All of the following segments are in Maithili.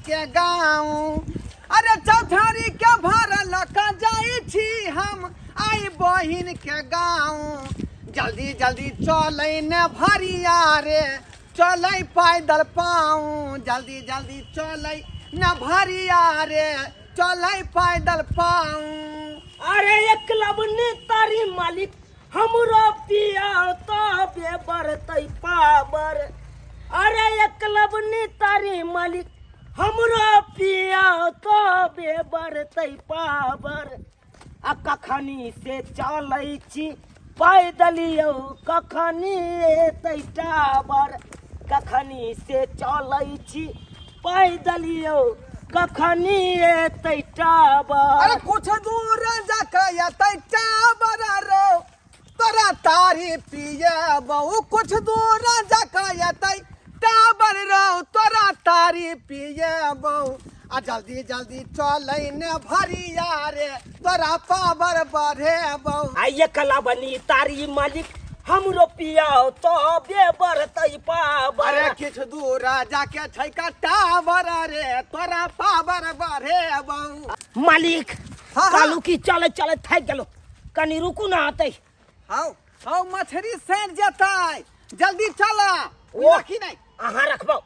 के गाँव। अरे चौठारी के भार लऽ कऽ जाइ छी हम आई बहिन के गाँव। जल्दी जल्दी चलै ने भरिया रे, चलै पैदल पाँव। जल्दी जल्दी चलै ने भरिया रे, चलै पैदल पाँव। अरे एक लबनी तारी मालिक हमरो पिया तबे बढ़तै पावर। अरे एक लबनी तारी मालिक हमरो पिया तबे बढ़तै पावर। आ कखनी से चलै छी पैदल यौ, कखनी एतै टावर। कखनी से चलै छी पैदल यौ, कखनी एतै टावर। अरे कुछ दूर जाके एतै टावर रो, तोरा तारी पिए बहु। कुछ दूर जाके एतै टावर रो, तोरा तारी पिए बहु। आ जल्दी जल्दी चलै ने भरिया रे, तोरा पावर बढ़े बहु। आ एकला बनी तारी मालिक हमरो पियाओ तबे बढ़तै पावर। अरे किछु दूर जाके छै का टावर रे, तोरा पावर बढ़े बहु। मालिक हाँ, हाँ। कहलू कि चले चले थाकि गेलो, कनी रुकू ना अतै। हाउ हाउ मछरी सैर जेतै, जल्दी चल। ओ। की नहीं अहाँ रखबौ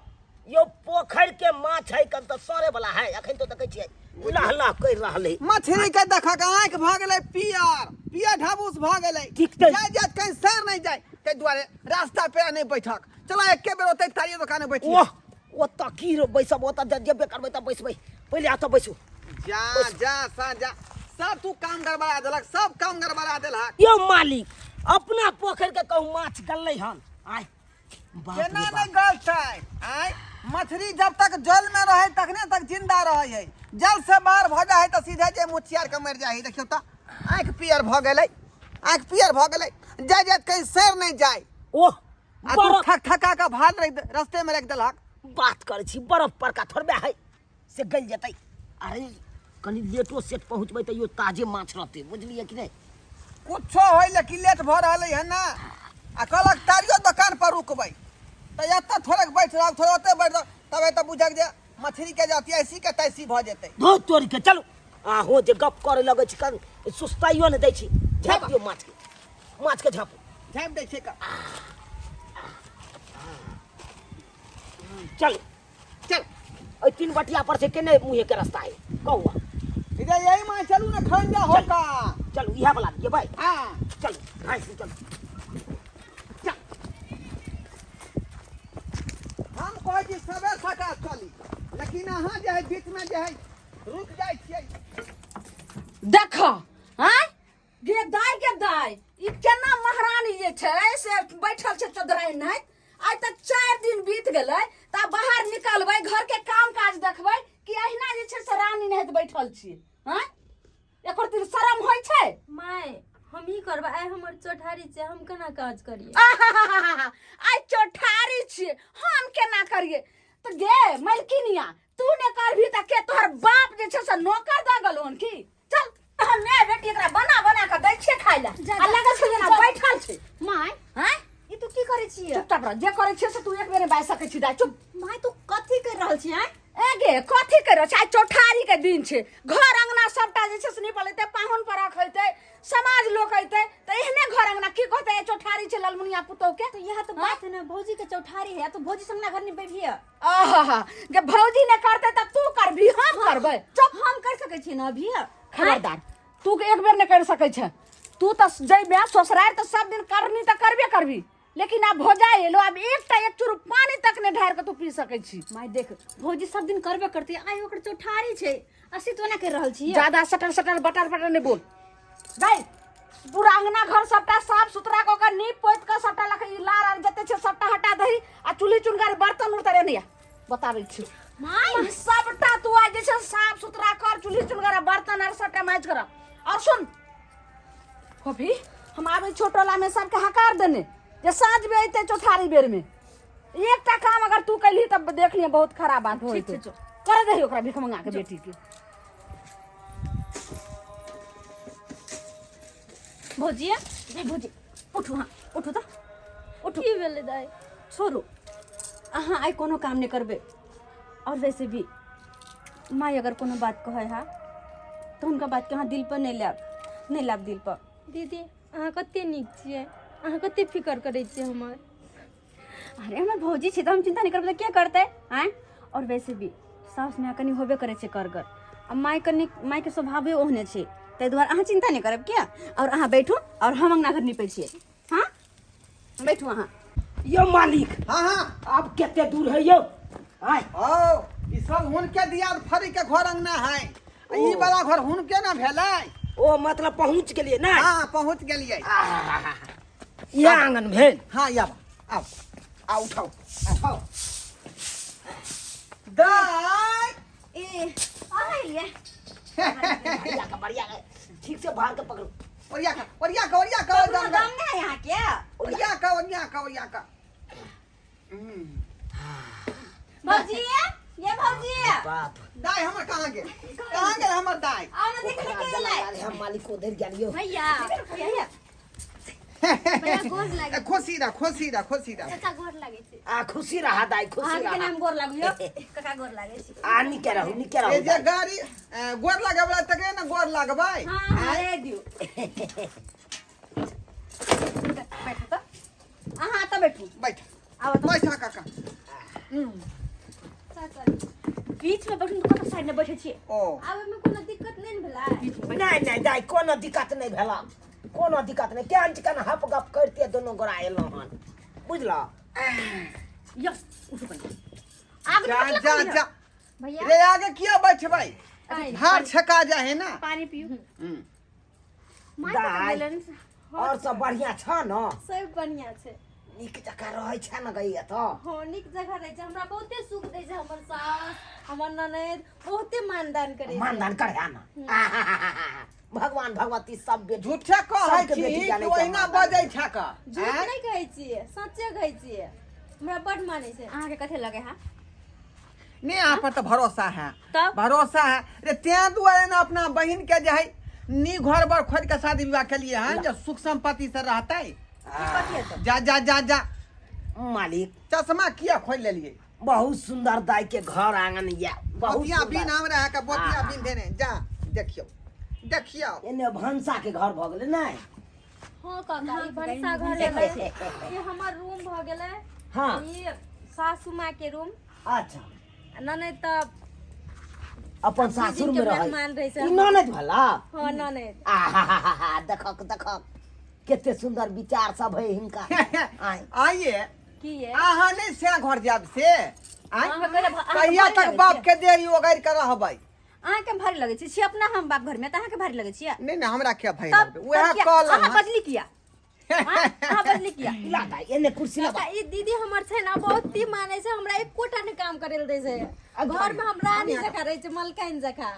यो पोखरि के माछ है कन तऽ सरे वाला है, अखन तो देखै छियै लह लह करि रहल है। मछली के देखा के आँखि भऽ गेलै पियर पियर, ढाबूस भऽ गेलै। ठीक छै। जाय जाय कहीं सैर नहीं जाय, ताहि दुआरे रास्ता पे नहीं बैठक। चलो एके बेर ओतै तारी दुकान बैठ। ओह ओतऽ की रो बैसब, ओतऽ जेबे करबै तऽ बैसबै, पहिले एतऽ बैसू। जा जा सा जा, सब तू काम गड़बड़ा देलक, सब काम गड़बड़ा देलक। यौ मालिक अपना पोखरि के कहू माछ गललै हन आय। बाप रे केना बाप। नहीं गलतै? आय मछली जब तक जल में रहे तखने तक जिंदा रहे है, जल से बाहर भ जाए तऽ सीधे जे मुछियार के मर जाए। देखियौ तऽ आँखि पियर भऽ गेलै, आँखि पियर भऽ गेलै। जाय जाय कहीं सैर नहीं जाए। ओह आ तू बरफ थक थका के भात रस्ते में रख देलक। बात करै छी, बरफ परका थोड़बे है से गलि जेतै। अरे कनी लेटो सेट पहुँचबै तैयो ताजे माछ रहतै, बुझलियै कि नहि? कुछो होय लेकिन लेट भऽ रहलै हन ना। आ कहलक तारियो दोकान पर रुकबै तऽ एतऽ थोड़ेक बैठ रहब, थोड़े ओतऽ बैठ रहब, तब एतऽ बुझक जे मछली के जाती ऐसी के तैसी भऽ जेतै। धो तोड़ि के चलू। आहो जे गप करे लगै छी कन सुस्ताइयो नहि दै छी। झाँपि दियौ माछके, माछके झाँपू। झाँपि दै छियै का। चलू चल। एहि तीन बटिया पर से केने मुँहे के रास्ता है कहू? इधर यही मां चलू ना खंजा होता। चलू इहा वाला दिए भाई। हाँ चलू हाँ से चलू। चल हम कहै छी सबे सकाल चली, लेकिन अहाँ जे है बीच में जे है रुक जाइ छियै। देख आँय गे दाय, गे दाय, ई केना महारानी जे छै से बैठल छै चौधराइन नाइत। आइ तक 4 दिन बीत गेलै तऽ बाहर निकलबै, घर के काम काज देखबै कि अहिना जे छै से रानी नाइत बैठल छी? आँय एकर दिन शरम होइ छै? माय हम ही करबै, आइ हमर चौठारी छै, हम केना काज करियै? आहाहाहा, आइ चौठारी छियै, हम केना करियै? तऽ गे मलकिनिया तू ने करभी तऽ के तोहर बाप जे छै से नौकर दऽ गेलौ हन की? चल हम माय बेटी एकरा बना बना के दै छियै खाय लए जा, आ जा, लगै छै जेना जा। बैठल छै। माय आँय ई तू की करै छियै? चुपचाप रह, जे करै छियै से तू एक बेर बाजि सकै छी दाइ, चुप। माय तू कथी कर रहल छी? आँय ए गे कथी कर रहल छै? आइ चौठारी के दिन छै, घर अंगना सबटा जे छै से निपल हेतै, पाहुन परख हेतै, समाज लोक अयतै, तऽ एहने घर अंगना की कहतै? ए चौठारी छै ललमुनिया पुतोह के। तो यह तो बात है ना, भौजी के चौठारी है, तो भौजी संग ना घर निपेबिहे। आहा गे भौजी ने करतै तऽ तू करबी हम करबै? चुप, हम कर सकै छी ना अभी? खबरदार, तू के एक बेर ने कर सकै छै। तू तऽ जइबे ससुरारि तऽ सब दिन करनी तऽ करबे करबी, लेकिन आब भौजाइ एलो, आब एकटा एक चूरू पानी तक ने ढारि के तू पी सकै छी। माय देख भौजी सब दिन करबे करती, आइ ओकर चौठारी छै, असी तो ना कर रहल छी। ज्यादा सटर सटर बटर बटर नहीं बोल दाइ। पूरा अंगना घर सबटा साफ सुथरा कऽ के नीप पोति के सबटा लख ई लार आर जते छै सबटा हटा दही आ चूल्ही चुनगार बर्तन उर्तन एने बताबै छी। माय सबटा तू आइ जे छै साफ सुथरा कर, चूल्ही चुनगार बर्तन आर सबटा माजि कर। और सुन फोफी, हम आबै छौ टोला में सबके हकार देने जे साँझ में अयतै चौठारी बेर में। एकटा काम अगर तू कैलही तब देख लिहे बहुत खराब बात होइत। ठीक छै, कर दही ओकरा भीख मंगा के बेटी के। भौजी ए भौजी उठू, हाँ उठू तऽ उठू। की भेलै दाइ? छोड़ू, अहाँ आइ कोनो काम नहि करबै, और वैसे भी माय अगर कोनो बात कहै है तऽ हुनका बातके अहाँ दिल पर नहि लायब, नहि लायब दिल पर। दीदी अहाँ कते नीक छियै, अहाँ कते फिकर करै छियै हमर। अरे हमर भौजी छै तऽ हम चिंता नहि करबै तऽ के करतै? आँय, आओर वैसे भी साउस माय कनि होबे करै छै करगर, आ माय कनि मायके स्वभावे ओहने छै, ताहि दुआरे अहाँ चिंता नहि करब किया। आओर अहाँ बैठू आओर हम अङ्गना घर निपै छियै। हाँ बैठू अहाँ। यौ मालिक। हाँ हाँ। आब कते दूर है यौ? आय ओ ई सब हुनके दियाद फरी के घर अंगना है, आ ई वाला घर हुनके ना भेलै। ओ मतलब पहुँच गेलियै ना? हाँ पहुँच गेलियै। इएह आंगन भेल? हाँ आब आब आ उठाओ उठाओ। दाय ए अहाँ एलियै? बढ़िया का बढ़िया का, ठीक से बाहर के पकड़ो। ओरिया का ओरिया का ओरिया का ककरो दम नहि है अहाँके। ओरिया का ओरिया का ओरिया का। भौजी ये भौजी। बाप दाय हमर कहाँ गेल? कहाँ गेल हमर दाय? आओ ना देखने के जला एलै। रे हम मालिक उधर गेलियो। भैया भैया भैया गोर लागे। ए, खुशी रह खुशी रह खुशी रह। चाचा गोर लागै छै। आ खुशी रहा दाई, खुशी अहाँके रहा। नाम गोर लागू यौ काका, गोर लागै छी। आ निके रहू निके रहू। ए जे गाड़ी ए, गोर लागे वाला तकरे ना गोर लागबै। हाँ हाँ रे दियौ। बैठू तऽ अहाँ, एतऽ बैठू। बैठ। आब तऽ बैठ काका। चाचा बीच में बैठू तऽ कतऽ साइड में बैठे छियै? ओ आबे में कोनो दिक्कत नहि ने भेलै? नहीं नहीं दाई, कोनो दिक्कत नहीं भेला, कोनो दिक्कत नहीं। केहन चिकन हप गप करते दोनों गोरा एलो हन, बुझला? यौ उठू कनि आब। जा जा जा। भैया रे आगे किया बैठबै? पानि भार छका जा है ना। पानी पियू। माय कतऽ दाइ। गेलनि? और सब बढ़िया छ न? सब बढ़िया छै। नीक जकाँ रहै छ न गई एतऽ? हँ नीक जगह रहै छै, हमरा बहुते सुख दै छै हमर सास हमर ननैद, बहुते मानदान करै छै। मानदान करे न? आहाहाहा। भगवान भगवती सब बेटी झूठे कहै सबके छी बेटी कि जानै छै ओहिना मानदान। बजै छ का? झूठ आँय? नहि कहै छियै, सच्चे कहै छियै, हमरा बड मानै छै। अहाँके कथे लगे है? नहीं अहाँ पर तो भरोसा है। तब? भरोसा है रे, तें दुआरे ने अपना बहिन के जे है नी घर बर खोज के शादी विवाह के लिए है, जो सुख संपत्ति से रहते। कथी हेतौ? जा जा जा जा। मालिक चश्मा किया खोल लेलिए? बहुत सुंदर दाई के घर आंगन या बहुत बोतिया सुंदर। बिन हमरा है के बोतिया आहा। बिन देने जा देखियो देखियो। एने भनसा के घर भ गेलै नै? हँ काका ई भनसा घर भेलै, ई हमर रूम भऽ गेलै। हाँ। ई सासू माँ के रूम। अच्छा। आ ननैद तऽ अपन सासुर के में रहै। मेहमान रहै छै। ई ननद भला? हँ ननैद। आहाहाहा, देखक देखक कते सुंदर विचार सब है हिनका। आय आइए की ये अहाँ नहीं से घर जाब से आँय? अहाँके कहले अहाँके कहिया भारी तक लगै बाप छै? के देरी ओगैर के रहबै? अहाँके भारी लगै छै? छी अपना हम बाप घर में तऽ अहाँके भारी लगै छियै? नहीं नहीं हमरा क्या भाई तब लगबै उएह तब किया? कहलहुँ अहाँ हँ। बजली किया? हाँ? अहाँ बजली किया? ला दाई एने कुर्सी लगा। काका ई दीदी हमर छै ने बहुत ही मानै छै हमरा, एकोटा नहि काम करे लए दै छै। घर में हम रानी जकाँ रहै छै, मलकाइन जकाँ।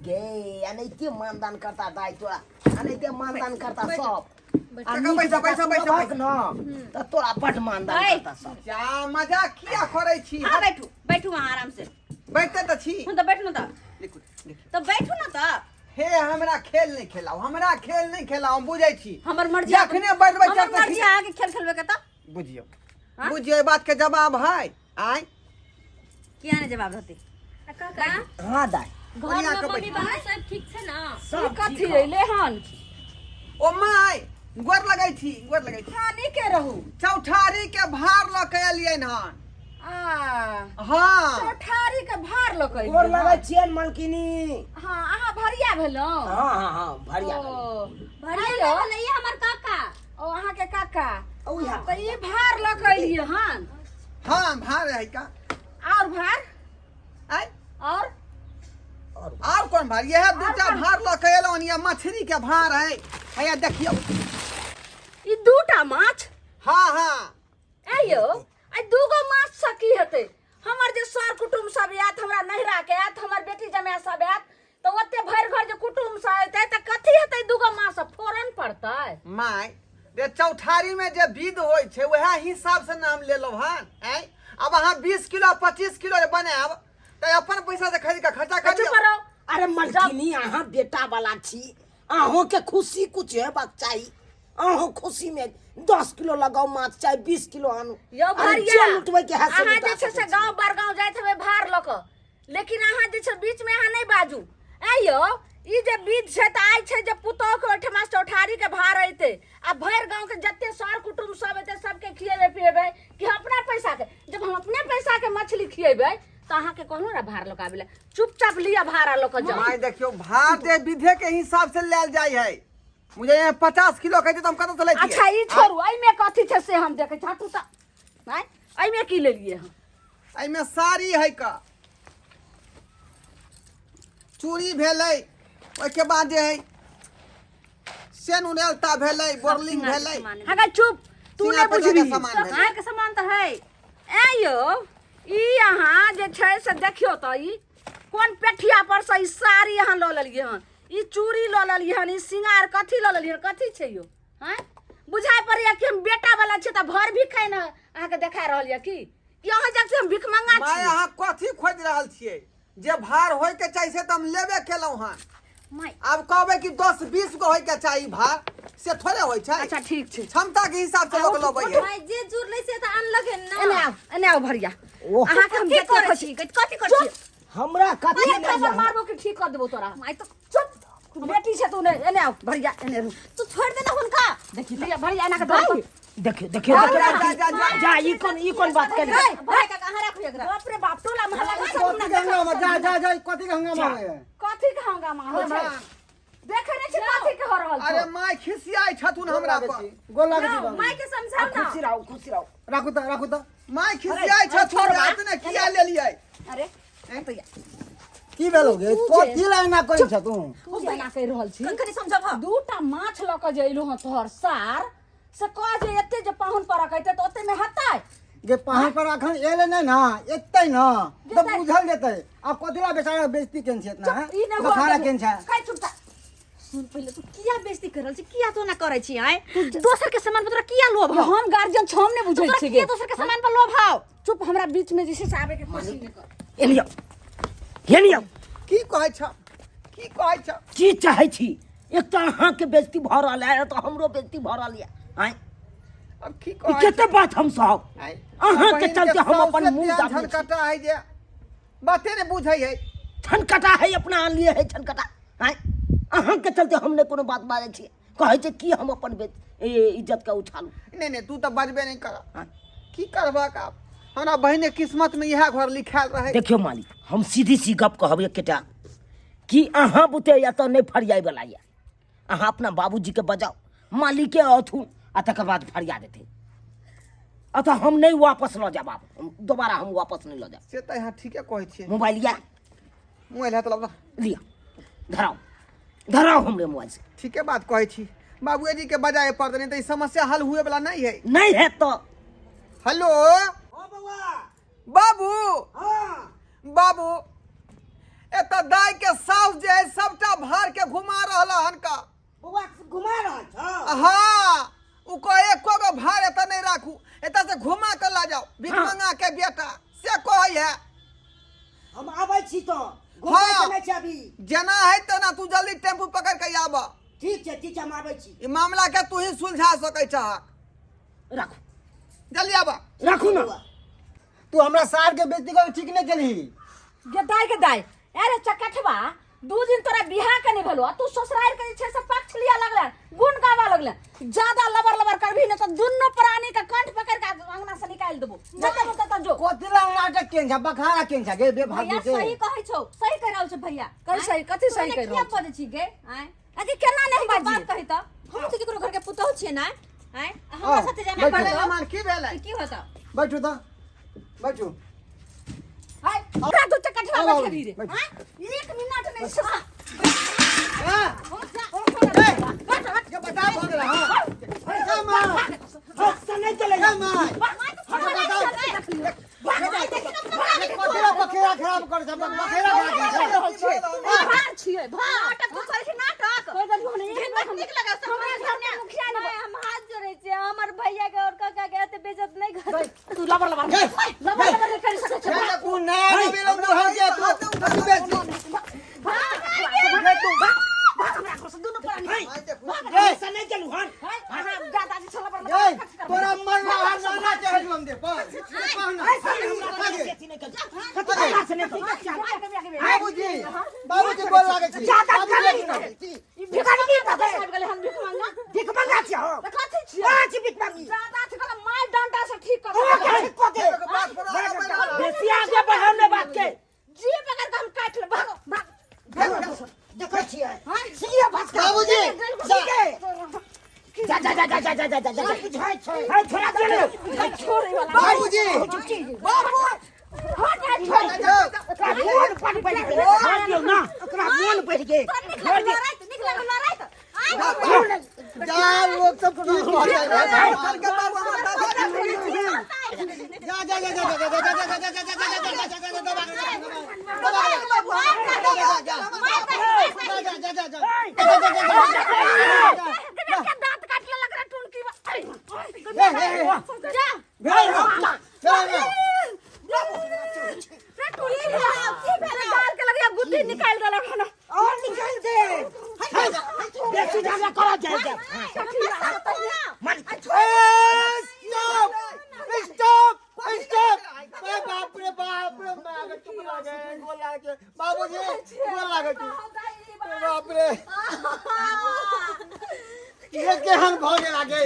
गे एनाहिते मानदान करता दाई तोरा, एनाहिते मानदान करता सब। आ काका, नीक बैसा, जकाँ बैसा, बैसा, सुनबहक न तऽ तोरा बड मानदान ऐ। करता सब। जा मजा किया करै छी? अहाँ बैठू बैठू अहाँ आराम से। बैठते तऽ छी। हम तऽ बैठू ने तऽ। देखू देखू। तऽ बैठू ने तऽ। हे हमरा खेल नहीं खेलाओ, हमरा खेल नहीं खेलाओ, हम बुझै छी। हमर मर्जी जखने बैठबै हमर तऽ मर्जी अहाँके खेल खेलबै के तऽ। बुझियौ हाँ? बुझियौ, एहि बात के जवाब है आय? किया नहि जवाब रहतै? आ काका हाँ दाई। घर ओरिया में के मम्मी बैठ। बाबा सब ठीक छै ने? सब ठीक कथी हौ। अइले हन? ओ my गोर लगै छी, गोर लगै छी। हाँ नीके रहू। चौठारी के भार लऽ के एलियनि हन। आ हाँ चौठारी के भार लऽ के गोर अइलियै लगै हन। छियनि मलकिनी। हाँ अहाँ भरिया भेलहुँ? हाँ हाँ हाँ भरिया भेलहुँ। ओ भरिया आइयो? नहि भेलै, ई हमर काका। ओ अहाँके काका। उएह तऽ ई भार लऽ के अइलियै हन? हाँ भार है का। और भार? आय और और और कौन भार? यह दूटा भार लऽ के एलहुँ हन, यह मछली के भार है, हैया देखियौ। ई दूटा माछ? हाँ हाँ। आइयो आ दूगो माछ से की हेतै? हमर जे सर कुटुम्ब सब आयत, हमरा नैहरा के आयत, हमर बेटी जमाय सब आयत, तऽ ओते भरि घर जे कुटुम्ब सब अयतै तऽ कथी हेतै? दूगो माछ से फोरन पड़तै? My रे चौठारी में जे विध होइ छै वएह हिसाब से नाम लेलहुँ हन। आँय अब अहाँ 20 किलो 25 किलो जे बनायब तऽ अपन पैसा से खरीद के खर्चा चुप करियौ। रहो। अरे मलकिनी अहाँ बेटा वाला छी, अहूँ के खुशी कुछ हेबाक चाही। अहूँ खुशी में 10 किलो लगाओ माछ चाहे 20 किलो आनू। यौ अरे भरिया जे लुटबै के है से अहाँ लुटा जे छै से सकै छी। गाँव बड़गाँव जाइत हेबै भार लऽ कऽ लेकिन अहाँ जे छै बीचमे अहाँ नहि बाजू। ऐ यौ, ई जे विध छै तऽ आइ छै जे पुतोहके ओहिठमा चौठारी के भार अयतै आ भरि गाँव के जते सर कुटुम्ब सब एतै सबके खिएबै पिएबै कि अपना पैसा के। जब हम अपने पैसा के मछली खिएबै तऽ अहाँके कहलहुँ ने भार लऽ कऽ आबै लए, चुपचाप लिअ भाड़ा लऽ कऽ जाउ। माय देखियौ, भार जे विधे के हिसाब से लायल जाइ है। मुझे यहाँ 50 किलो कहै छै तऽ हम कतऽ से लैतियै? अच्छा ई छोड़ू, एहिमे कथी छै से हम देखै छी। हटू तऽ, आँय एहिमे की लेलियै हम? एहिमे साड़ी है का, चूड़ी भेलै, ओहिके बाद जे है सेन उनेलता भेलै, बोरलिंग भेलै। हगा चुप, तू सिंगार नहि पटार के बुझबी। सामान भेलै। सिंगार के सामान तऽ है। ऐ यौ, ई अहाँ जे छै से देखियौ तऽ ई कोन पेठिया पर से ई साड़ी अहाँ लऽ लेलियै हन, ई चूड़ी लऽ लेलियै हन, ई सिंगार कथी लऽ लेलियै हन, कथी छै यौ? आँय बुझाइ पड़ैया कि हम बेटा वाला छियै तऽ भर भी खाइ ने अहाँके देखा रहल यऽ की कि अहाँ जब हम भिखमंगा माय छी। अहाँ कथी खोजि रहल छियै? जे भार होय के चाही से तऽ हम लेबे केलहुँ हन। माय आब कहबै कि 10-20 गो होय के चाही भार, से थोड़े होइ छै। अच्छा ठीक छै। क्षमता के हिसाब से लोक लबै है। माय जे जुड़लै से तऽ आनलक हन ना। एने आउ, एने आउ भरिया। ओह। अहाँके हम की जते करै कहै छी? छी कथी करै छी? हमरा कथी एक नहि थप्पड़ यऽ। मारबो कि ठीक कर देबो तोरा। माय तऽ चुप, तू बेटी छै तू नहि। एने आउ भरिया, एने रुक। तू छोड़ दे ना हुनका। देखी लिया भरिया, एना के धर। देखियो देखियो जा, देखियो। जा, जा, जा। जा, ई कोन बात केली? भाय काका, अहाँ राखू एकरा। बाप रे बाप, टोला मोहल्ला के सब कथी के हंगामा? जा जा जा, कथी के हंगामा होय है? कथी के हंगामा होइ छै? देखे नहि छी कथी के हो रहल अरे छै? माय खिसियाइ छथुन हमरा पर। गोर लागै छी बाबू। माय के समझाउ ना। खुशी रहू, खुशी रहू। राखू तऽ, राखू तऽ। माय खिसियाइ छथुन, एतने किया लेलियै? अरे की भेलो गे? कथी ला एना करै छ तू? तू जेना कहि रहल छी कनि समझब। दूटा माछ लऽ कऽ जे एलहुँ हँ तोहर सार से कह जे एते जे पाहुन परक अयतै तऽ ओते मे हेतै? गे पाहुन पर अखन एले नहि ना, एतै ना तऽ जेतै। बुझल जेतै। आब कथी ला बेचारा बेइज्जती केने छै इतना? चुप, ई नहि बखाना केने छै? कहि चुप था। सुन पहिले, तू किया बेइज्जती कर रहल छी? किया तू एना करै छी? आँय, दोसर के सामान पर तोरा किया लोभ हौ? हम गार्जियन छौ, हम नहि बुझै तोरा छियै किया गे। दोसर के सामान पर लोभ हौ? चुप, हमरा बीच में जे छै से आबे के कोशिश नहि कर। एनी आउ, एनी आउ। की कहै छ? की कहै छ? की चाहै छी? एक तऽ अहाँके बेइज्जती भऽ रहल है, तऽ हमरो बेइज्जती भऽ रहल यऽ। आँय अब की ई कहै? कते बात हम सहब? आँय, अहाँके बहिन के चलते हम अपन सौंसे मुँह तेहन दाबने छी। झनकटा है जे बाते नहि बुझै है। छनकटा है, अपना आनलिए है छनकटा। आँय अहाँके चलते हम नहि कोनो बात बाजै छियै। कहै छै कि हम अपन इज्जत के उछालू। नहि नहि, तू तऽ बजबे नहि कर। की करबक आब, हमरा बहिने किस्मत में इएह घर लिखायल रहे। देखियौ मालिक, हम सीधी सी गप कहब एकेटा कि अहाँ बुते एतऽ नहि फरियाइ वाला यऽ। अहाँ अपना बाबूजीके बजाउ, मालिके अथुन आ तकर बाद फरिया देथिन। अतः हम नहि वापस लऽ जायब आब, दोबारा हम वापस नहि लऽ जायब। से तऽ अहाँ ठीके कहै छियै। मोबाइल यऽ? मोबाइल है तऽ लऽ। लिअ, धराउ धराउ हमरे मोबाइल से। ठीके बात कहै छी, बाबूजी के बजाय पड़तै, नहि तऽ ई समस्या हल हुए वाला नहीं है। नहि हैत तऽ। हेलो बाबू, बाबू एतऽ दाई के साउस जे है सबटा भार के घुमा रहल हन का। बौआ घुमा रहल छ? हाँ, उ कहे एको गो भार एतऽ नहीं राखू, एतऽ से घुमा के ला जाओ भिखमंगा के बेटा से कहै है। हम आबै छी तऽ घुमबै तऽ नहि छै अभी। जेना है तेना तू जल्दी टेम्पू पकड़ के आब। ठीक छै, ठीक छै, हम आबै छी। ई मामला के तू ही सुलझा सकै छहक। राखू, जल्दी आब। राखू ना। तू हमरा सार के बेइज्जती कर ठीक नहि केलही। गे दाय, गे दाय, अरे चकठवा, दू दिन तोरा बियाह के नहीं भेलो आ तू ससुराल के जे छै से पक्ष लिया लगले, गुण गावा लगले। ज्यादा लबर लबर करबी ने तऽ दुनू प्राणी के कंठ पकड़ के अंगना से निकालि देबो। जतऽ मन ततऽ जो। कथी ला नाटक केने छ, बखारा केने छ गे बेफालतू भैया के? सही कहै छौ, सही कहि रहल छौ भैया। कहि सही, कथी सही तू कहि एना किया रहल छौ? बजै छी गे? आँय अरे केना नहि बात बाजी? कही तऽ हम तऽ केकरो घर के पुतहु छियै ना? आँय हमरा आउ, साथे जाना बैठू। पड़तौ। मान की भेलै? की होतौ? बैठू तऽ, बैठू। हाय, ओकरा दू चकठवा आउ, आउ, बैठेबी रे? बैठू। आँय एक मिनट नहि छै। हाँ, ये बता भऽ गेल। हाँ ए माँ, नहीं चले। ए माँ, कथी ला बखेरा खराब कर छ? बखेरा खराब केने छ? भार छियै भार। नाटक तू करै छी, नाटक। कहि देलियौ हन, एक बड़ नीक लगै छै। हमरा घर के मुखिया ने। माय, हम हाथ जोड़ै छियै, हमर भैया के और काका के एते बेइज्जत नहि कर। तू लबर लबर लबर लबर नहि करि सकै छै। तू नया नबेला दुल्हन के तू अथी बेइज्जती। भाग हमरा घर से दुनू प्राणी। ऐसा नहीं चलू हन। अहाँ दादाजी छला पर। गई तोरा मरना हार ना चाहे हम दे पर। बाबूजी बाबूजी गोर लागै छी। ज्यादा बाबूजी, करै छी। भिखारी आबि गेलै हन भीख मंगा। भीख मंगा छी हम। कथी छियै? कहाँ छी भीख मंगी? ज्यादा छै कहलक मार डंडा से ठीक कर। ओ के ठीक कऽ दे। बात पर आगे बढ़। बेसी आगे बढ़ाउ ने बात के। जीभ पकड़ के हम काटि लेब। भागो भाग। देखै छियै। सीधे भसका। बाबूजी, सीधे। जा जा जा जा जा जा जा जा जा। बुझाइ छै। हाय छोड़ा दे रे। छोड़ै वाला। बाबूजी बाबू हट हट छोड़। ओकरा मोन बड़ बढ़ि गेल। छोड़ दियौ ना। ओकरा मोन बढ़ि गेल। नीक लागल लड़ाइत, नीक लागल लड़ाइत। जा लोग सब की कहतै चल के बाबू हमर दादा जा जा जा जा जा जा जा जा जा जा जा जा जा जा दबा जा जा जा जा के दांत काटि लेलक रे टुनकी। जा। रे टुनकी गाल के लगिया गुद्दी निकालि देलक हन। और निकाल दे। बेसी झगड़ा करऽ जाय जा। मालिक स्टॉप स्टॉप स्टॉप बाप रे बाप रे माँ के चुप लागे गोर लागे बाबूजी गोर लागे छी बाप रे ये केहन भऽ गेल आगे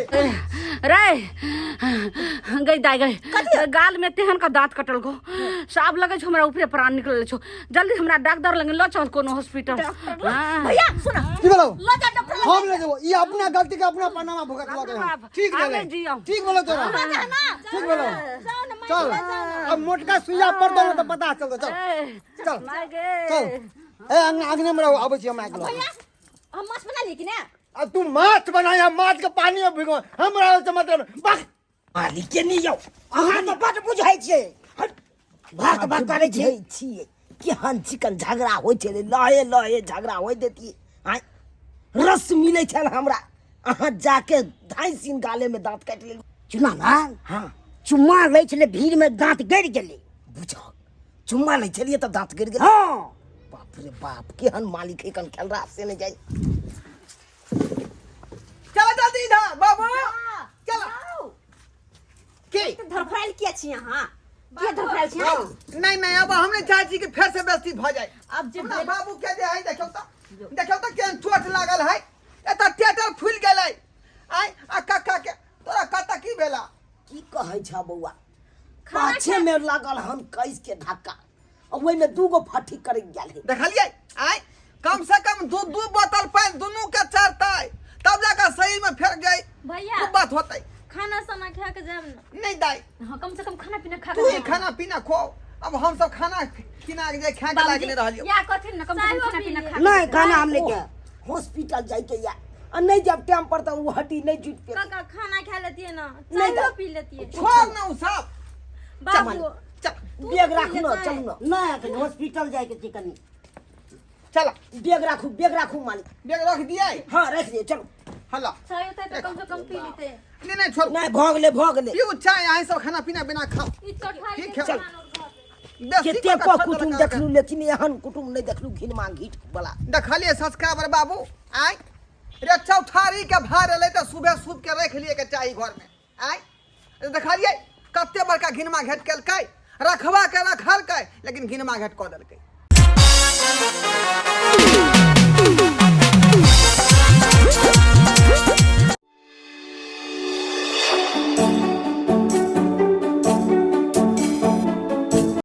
रे गई दाई गई गाल में तेहन का दांत कटल गो साफ लगे छो हमरा ऊपरे प्राण निकलल छो। जल्दी हमरा डॉक्टर लगे ल चल कोनो हॉस्पिटल। हाँ। भैया सुन की बोलो ल जा डॉक्टर लग। हम ले जेबो ई अपना गलती के अपना पनामा भुगत लगे बाप, ठीक आगे भेलै जियो। ठीक बोलो तोरा ठीक बोलो चल अब मोटका सुइया पर दो तो पता चल चल ए, चल माय गे। चल ए अंगना अंगने में रहो आबै छी हम आके लऽ। भैया हम माछ बना लिए कि ने? अब तू माछ बनाया माछ के पानी में भिगो हमरा से मतलब बस मालिक के नहीं यौ। अहाँ तऽ बड बुझै छियै। हट। भाक भाक करै छियै छियै। केहन चिकन झगड़ा होइ छलै लहे लहे झगड़ा होइ देतियै। आँय रस मिलै छल हमरा। अहाँ जाके ढाई सीन गाले में दांत काटि लेली। चुना लाल हाँ चुम्मा लै छलै भीड़ में दांत गड़ि गेलै। बुझल चुम्मा लै छलियै तऽ दांत गड़ि गेलै। हाँ बाप रे बाप केहन मालिक है कन खेल से नहि जाइ। चलो जल्दी इधर बाबू चलो की धरफड़ायल किया छी अहाँ? किया धरफड़ायल छी अहाँ? नहीं नहीं अब हम नहीं चाहे छी कि फेर से बेइज्जती भ जाए। अब जे हमरा बाबू के जे है देखियौ त देखियौ त केहन चोट लागल है। एतऽ टेटर फूलि गेलै। आय आ कक्का के तोरा कतऽ की भेला? की कहै छ बौआ पाछे में लागल हन कैस के धक्का आ ओहिमे दूगो फट्ठी करै गेल है। देखलियै आय कम से कम दू दू बोतल पानि दुनू के चढ़तै तब जाकर शरीर में फेर जाय भैया खूब बात होतै। खाना साना खा के जायब ना? नहीं दाई। हाँ कम से कम खाना पीना खा तू के ही जायब। खाना पीना खो। अब हम सब खाना खिना के जाय खा के लाग नहीं रहलियो। या कथी ना कम से कम खाना पीना खा के नहीं खाना हम नहीं खाए। हॉस्पिटल जाय के या आ नहीं जब टाइम पर तो वो हड्डी नहीं जुट पे। काका खाना खा लेतिए ना, नहीं चाय तो- पी लेतिए। छोड़ ना उ सब। बाबू चल बैग राखू ना चलू ना। नहीं अखन हॉस्पिटल जाय के छै कनी। चल बैग राखू बैग राखू मालिक। बैग रख दिए? हाँ रख दिए चलो। हल्ला चाय होता तो कम से कम पी लेते। नहीं नहीं छोड़। नहीं भोग ले भोग ले। पीऊ चाय यहीं सब खाना पीना बिना खाओ। ई चौठारी ठीक के है। सामान और घर पे। बेसी केते कऽ को कऽ कुटुम छोड़ देखलू लेकिन एहन कुटुम नहीं देखलू घिनमा घीट वाला। देखलिए सब्सक्राइबर बाबू आय रे चौठारी के भार एलै तऽ सुबह सुबह के रख लिए के चाही घर में। आय देखलिए कते बड़का घिनमा घेट केलकै रखवा के रखलकै लेकिन घिनमा घेट कऽ देलकै।